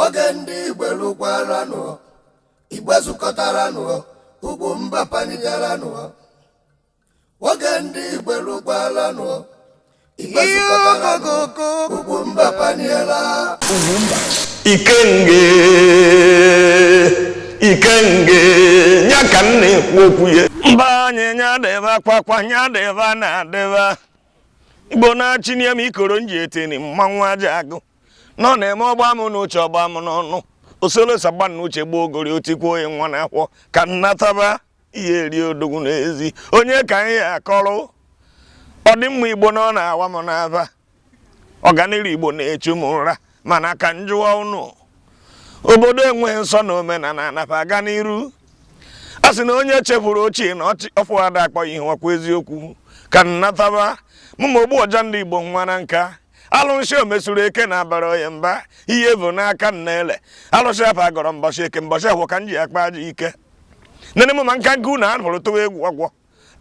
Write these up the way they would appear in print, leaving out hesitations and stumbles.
Oge ndị Igbo lụkwaranụ, Igbo zukọtaranụ, Ugwumba panigaranụ. Oge ndị Igbo lụkwaranụ, Igbo zukọtaranụ, Ugwumba paniela. Ikenge, ikenge nya ka m na-ekwu okwu ya. Mba anyị nya dịba kwakwa nya dịba na-adịba Igbo na-achị nye m ikoro nji etini mmanwụ aja agụ nọ na-eme ọgba m n'uche, ọgba m n'ọnụ osolo sagba n'uche gbuo ogori otikwa onye nwa na-akwọ ka nnataba ihe eri odogwu n'ezi onye ka anyị akọrọ ọdịmma Igbo na ọ na-awa m n'aba ọganiru Igbo na-echu m ụra. Mana ka m jụọ unu, obodo enweghị nsọ na omenala anafa aga n'iru? A sị na onye chefuru ochie na ọfụ ada akpọ ya ihe, ọkwa eziokwu? Ka nnataba mụ ma ogbu ọja ndị Igbo nwa na nka alụsị omesuru eke na-abara onye mba ihe bụ n'aka nna ele alụsị afọ agọrọ mbọchị eke mbọchị ahụ ka m ji akpa aja ike nene m ma nka nke unu a pụrụ tụwa egwu agwọ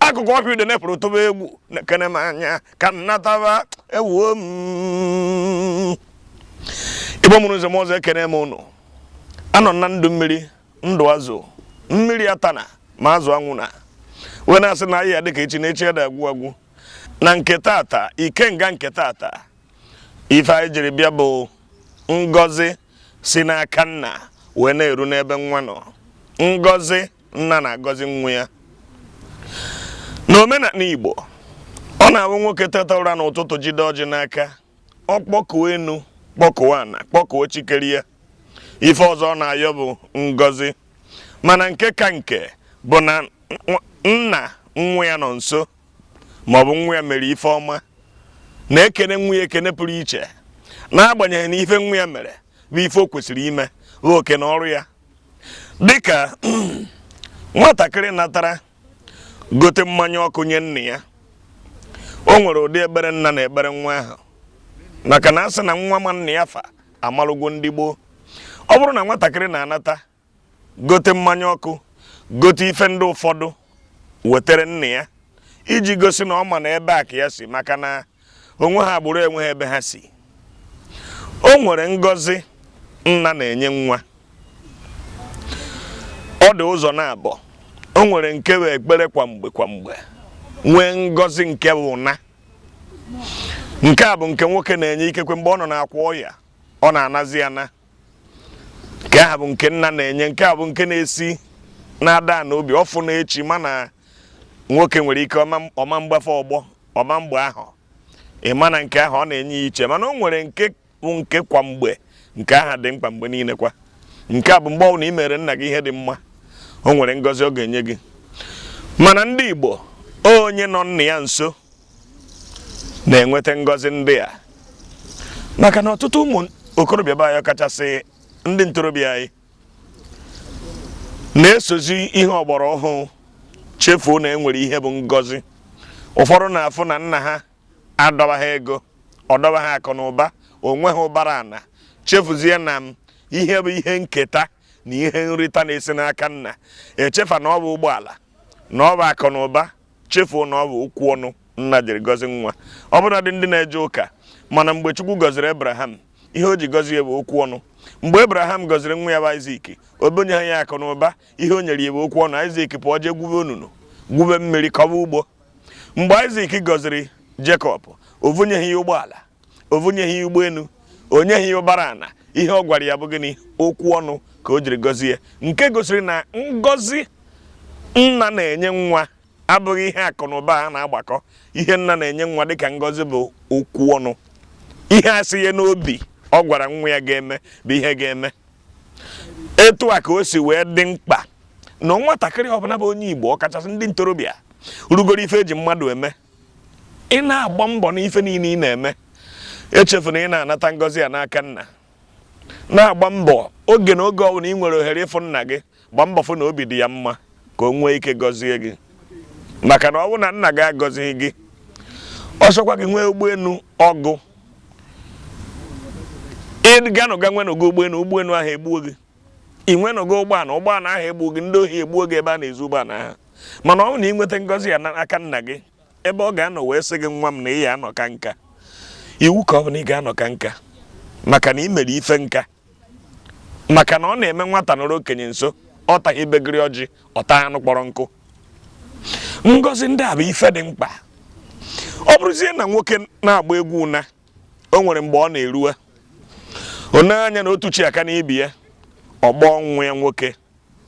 akụkụ ọfịa udene pụrụ tụwa egwu na-ekene m anya ka nnataba ewuo m. Igbo mụrụ nze m ọzọ, ekene m unu. Anọ na ndụ mmiri, ndụ azụ, mmiri atana ma azụ anwụ na wee na-asị na anyị ya dịka echi na echi ada agwụ agwụ. Na nke tata, ikenga nke tata, ife anyị jiri bịa bụ ngọzi si n'aka nna wee na-eru n'ebe nwa nọ, ngọzi nna na-agọzi nwa ya. N'omenala Igbo, ọ na-awụ nwoke teta ụra n'ụtụtụ jide ọjị n'aka, ọ kpọkuo enu, kpọkuo ana, kpọkuo chi kere ya. Ife ọzọ ọ na-ayọ bụ ngọzi. Mana nke ka nke bụ na nna nwa ya nọ nso maọbụ nwa ya mere ife ọma, na-ekene nwa ya ekene pụrụ iche, n'agbanyeghị na ife nwa ya mere bụ ife o kwesịrị ime, bụ oke na ọrụ ya. Dịka nwatakịrị natara gote mmanya ọkụ nye nna ya, o nwere ụdị ekpere nna na-ekpere nwa ahụ, maka na a sị na nwa ma nna ya fa amalụgwo ndị gboo. Ọ bụrụ na nwatakịrị na-anata gote mmanya ọkụ, gote ife ndị ụfọdụ wetere nna ya iji gosi na ọ ma na ebe a ka ya si, maka na onwe ha agbụrụ enweghị ebe ha si, o nwere ngọzi nna na-enye nwa. Ọ dị ụzọ na-abọ. O nwere nke bụ ekpere kwa mgbe kwa mgbe, nwee ngọzi nke bụ na nke a bụ nke nwoke na-enye ikekwe mgbe ọ nọ n'akwa ọya, ọ na-anazi ya na nke ahụ bụ nke nna na-enye. Nke a bụ nke na-esi na-ada n'obi ọfụ na-echi, mana nwoke nwere ike ọma mgbafe ọgbọ ọma mgbe ahụ ịma na nke ahụ ọ na-enye ya iche. Mana o nwere nke bụ nke kwa mgbe, nke ahụ dị mkpa mgbe niile kwa. Nke a bụ mgbe ọbụla ị mere nna gị ihe dị mma, o nwere ngọzi ọ ga-enye gị. Mana ndị Igbo, onye nọ nna ya nso na-enweta ngọzi ndị a, maka na ọtụtụ ụmụ okorobịa be anyị, kachasị ndị ntorobịa anyị, na-esozi ihe ọgbara ọhụụ, chefuo na enwere ihe bụ ngọzi. Ụfọdụ na-afụ na nna ha adọba ha ego, ọ dọba ha akụ na ụba, onwe ha ụbara ana, chefuzie na ihe bụ ihe nketa na ihe nrita na-esi n'aka nna. Echefa na ọ bụ ụgbọala, na ọ bụ akụ na ụba, chefuo na ọ bụ okwu ọnụ nna jiri gọzi nwa. Ọ bụrụ dị ndị na-eje ụka, mana mgbe Chukwu gọziri Abraham, ihe o ji gọzie bụ okwu ọnụ. Mgbe Abraham gọziri nwa ya bụ Isaac, o bunyeghị ya akụ na ụba, ihe o nyere ya bụ okwu ọnụ. Isaac pụọ jee gwube onunu, gwube mmiri, kọba ugbo. Mgbe Isaac gọziri Jacob, o vunyeghị ya ụgbọala, o vunyeghị ya ụgbọelu, o nyeghị ya ụbara ana. Ihe ọ gwara ya bụ gịnị? Okwu ọnụ ka o jiri gọzie, nke gosiri na ngọzi nna na-enye nwa abụghị ihe akụ na ụba a na-agbakọ. Ihe nna na-enye nwa dịka ngọzi bụ okwu ọnụ. Ihe asị ya n'obi ọ gwara nwa ya ga-eme bụ ihe ga-eme. Etu a ka o si wee dị mkpa na nwatakịrị ọbụla bụ onye Igbo, ọkachasị ndị ntorobịa rugoro ife eji mmadụ eme, ị na-agba mbọ n'ife niile ị na-eme, echefuna ị na-anata ngọzi ya n'aka nna. Na-agba mbọ oge na oge ọbụla ị nwere ohere ịfụ nna gị, gbaa mbọ fụ na obi dị ya mma ka o nwee ike gọzie gị. Maka na ọ bụrụ na nna gị agọzighị gị, ọsọkwa gị nwee ụgbọelu ọgụ, ị ganụga nwenụga ụgbọelu, ụgbọelu ahụ egbuo gị. Ị nwenụga ụgbọala, ụgbọala ahụ egbuo gị, ndị ohi egbuo gị ebe a na-ezu ụgbọala ahụ. Mana ọ bụrụ na ị nweta ngọzi ya n'aka nna gị, ebe ọ ga-anọ wee sị gị, "Nwa m, na ị ya anọ ka nka," iwu ka ọ bụ na ị ga-anọ ka nka, maka na ị mere ife nka. Maka na ọ na-eme nwata nọrọ okenye nso, ọ taghị ibegiri ọjị, ọ taa anụ kpọrọ nkụ. Ngọzi ndị a bụ ife dị mkpa. Ọ bụrụzie na nwoke na-agba egwu ụna, o nwere mgbe ọ na-eruwe o nee anya na otu chi aka n'ibi ya, ọ gbọọ nwa ya nwoke.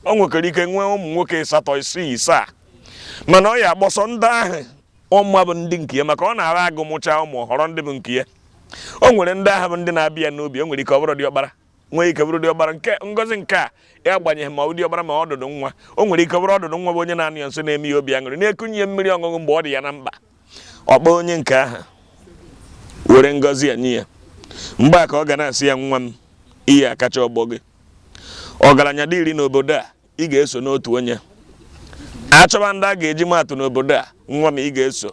O nwekwara ike nwee ụmụ nwoke 8, 6, 7, mana ọ ya agbọsọ ndị ahụ ọma bụ ndị nke ya, maka ọ na-ara agụ mụchaa ụmụ họrọ ndị bụ nke ya. O nwere ndị ahụ bụ ndị na-abịa ya n'obi. O nwere ike ọ bụrụ diọkpara, nwee ike bụrụ diọkpara nke ngọzi nke a ya agbanyeghị ma ọ bụ diọkpara ma ọdụdụ nwa. O nwere ike bụrụ ọdụdụ nwa bụ onye na-anụ ya nso, na-eme ya obi aṅụrị, na-ekunye ya mmiri ọṅụṅụ mgbe ọ dị ya na mkpa. Ọkpọ onye nke ahụ were ngọzi ya nye ya. Mgbe a ka ọ ga na-asị ya, nwa m, ihe akacha ọgbọ gị, ọgaranya dị iri n'obodo a, ị ga-eso n'otu onye achọba ndị a ga-eji maatụ n'obodo a. Nwa m, ị ga-eso.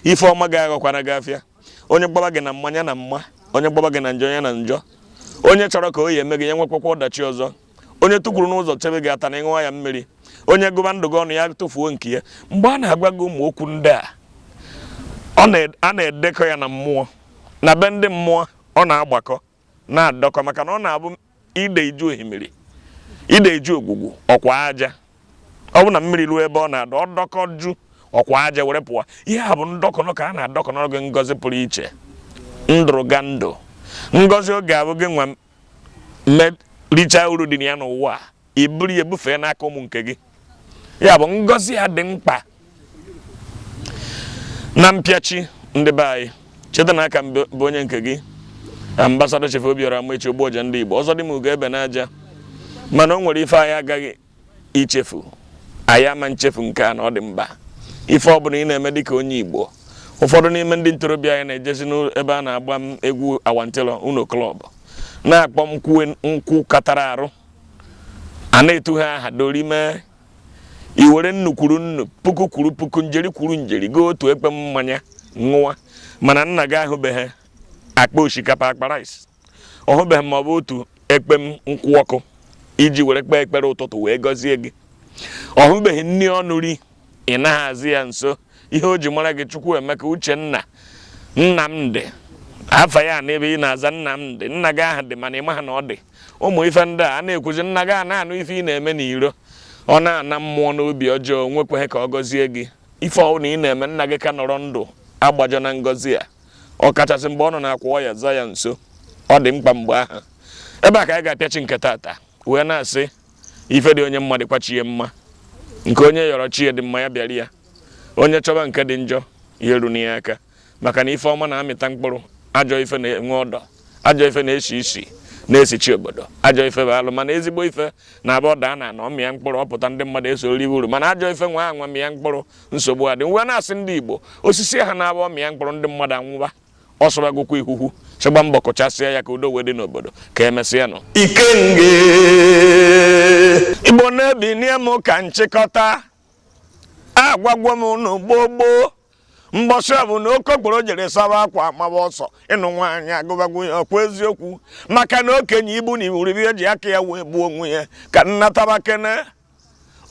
Ife ọma ga-aghọkwana gị afịa. Onye gbaba gị na mmanya na mma, onye gbaba gị na njọ ya na njọ, onye chọrọ ka o yi eme gị ya nwekwakwa ọdachi ọzọ, onye tụkwuru n'ụzọ chebe gị ata na ịṅụwa ya mmiri, onye gụba ndụ gị ọnụ ya tụfuo nke ya. Mgbe a na-agwa gị ụmụ okwu ndị a, a na-edekọ ya na mmụọ, na be ndị mmụọ. Ọ na-agbakọ na-adọkọ, maka na ọ na-abụ ide iju ohimiri, ide iju ogwugwu, ọkwa aja. Ọ bụ na mmiri ruo ebe ọ na-adọ, ọ dọkọ ju ọkwa aja were pụọ. Ihe a bụ ndọkọnọ ka a na-adọkọnọrọ gị ngọzi pụrụ iche, ndụrụga ndụ ngọzi. Oge abụ gị nwa richaa uru dị na ya n'ụwa a, i buru ya bufee n'aka ụmụ nke gị. Ya bụ ngọzi a dị mkpa. Na mpịachi, ndị be anyị, cheta na aka m bụ onye nke gị, Ambassador Chief Obiora Amaechi, Ogbuọja ndị Igbo, ọzọ dị m ugo ebe n'aja. Mana o nwere ife anyị agaghị ichefu, anyị ama nchefu nke a na ọ dị mkpa. Ife ọbụla ị na-eme dịka onye Igbo, ụfọdụ n'ime ndị ntorobịa anyị na-ejezi n'ebe a na-agba m egwu awantịlọ unu club, na-akpọ nkwụ nkwụ katara arụ, a na-etu ha aha dorime. I were nnu kwuru nnu, puku kwuru puku, njeri kwuru njeri, goo otu ekpe mmanya ṅụwa, mana nna gị ahụbeghị akpa osikapa, akpa rice, ọ hụbeghị ma ọ bụ otu ekpe m nkwụ ọkụ iji were kpee ekpere ụtụtụ wee gọzie gị. Ọ hụbeghị nri ọnụ ri, ị naghị azị ya nso. Ihe o ji mara gị, Chukwuemeka, Uchenna, Nnamdị, afa ya n'ebe ị na-aza Nnamdị, nna gị ahụ dị, mana ị maha na ọ dị. Ụmụ ife ndị a a na-ekwuzi, nna gị a na-anụ ife ị na-eme n'iro, ọ na-ana mmụọ n'obi ọjọọ, nwekweghị ka ọ gọzie gị. Ife ọbụla ị na-eme, nna gị ka nọrọ ndụ, agbajọ na ngọzi a, ọ kachasị mgbe ọ nọ na-akwa ọya, za ya nso, ọ dị mkpa mgbe ahụ. Ebe a ka anyị ga-apịachi nke tata, wee na-asị ife dị onye mma dịkwa chi ya mma, nke onye yọrọ chi ya dị mma ya bịara ya, onye chọba nke dị njọ ya eru ya aka, maka na ife ọma na-amịta mkpụrụ, ajọ ife na-enwe ọdọ, ajọ ife na-esi isi na-esichi obodo, ajọ ife bụ alụ. Mana ezigbo ife na-abụ ọda na ana, ọ mịa mkpụrụ, ọpụta, ndị mmadụ eso riwe uru. Mana ajọ ife nwa anwa mịa mkpụrụ, nsogbu adị. Wee na-asị ndị Igbo, osisi ha na-abụ ọ mịa mkpụrụ, ndị mmadụ anwụba, ọ sọbagokwa ihuhu, chịgba mbọ kụchasịa ya ka udo wee dị n'obodo. Ka emesịa nụ. Ikenge Igbo na-ebinie m ka nchịkọta agwagwo m unu gboo gboo. Mbọsị bụ na okokporo jere sawa akwa mawa ọsọ ịnụ nwaanyị, agụbagwu ya ọkwa eziokwu, maka na okenye ibu na iwuribi eji aka ya wee gbuo onwe ya. Ka nnataba kene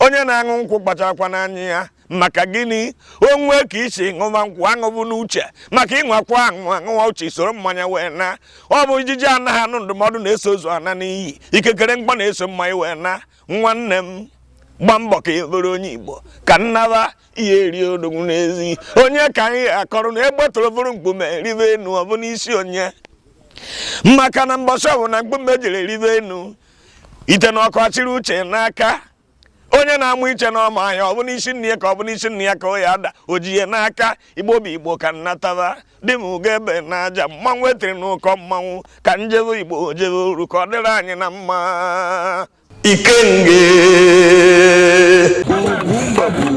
onye na-aṅụ nkwụ kpacharakwa n'anya ya. Maka gịnị? Onwe ka isi ṅụba nkwụ aṅụbụ n'uche, maka ịnwakwa aṅụ aṅụwa uche soro mmanya wee na ọ bụ ijiji anaghị anụ ndụmọdụ na-eso ozu ana n'iyi, ikekere mkpọ na-eso mmanya wee na. Nwanne m, gba mbọ ka ị bụrụ onye Igbo, ka nnaba ihe eri odogwu n'ezi. Onye ka anyị akọrọ na egbe tụrụ bụrụ mkpume ribe enu, ọ bụ n'isi onye? Maka na mbọsị ọ bụ na mkpume jere ribe enu, ite na ọkụ achịrị uche n'aka onye na-amụ iche n'ọma ahịa, ọ bụ n'isi nne ya ka ọ bụ n'isi nne ya ka ọ ya ada o ji ya n'aka. Igbo bụ Igbo, ka nnataba dị m ugo ebe n'aja mmanwụ etiri n'ụkọ mmanwụ, ka njebe Igbo jebe uru, ka ọ dịrị anyị na mma. Ikenge. Ugwumba bụ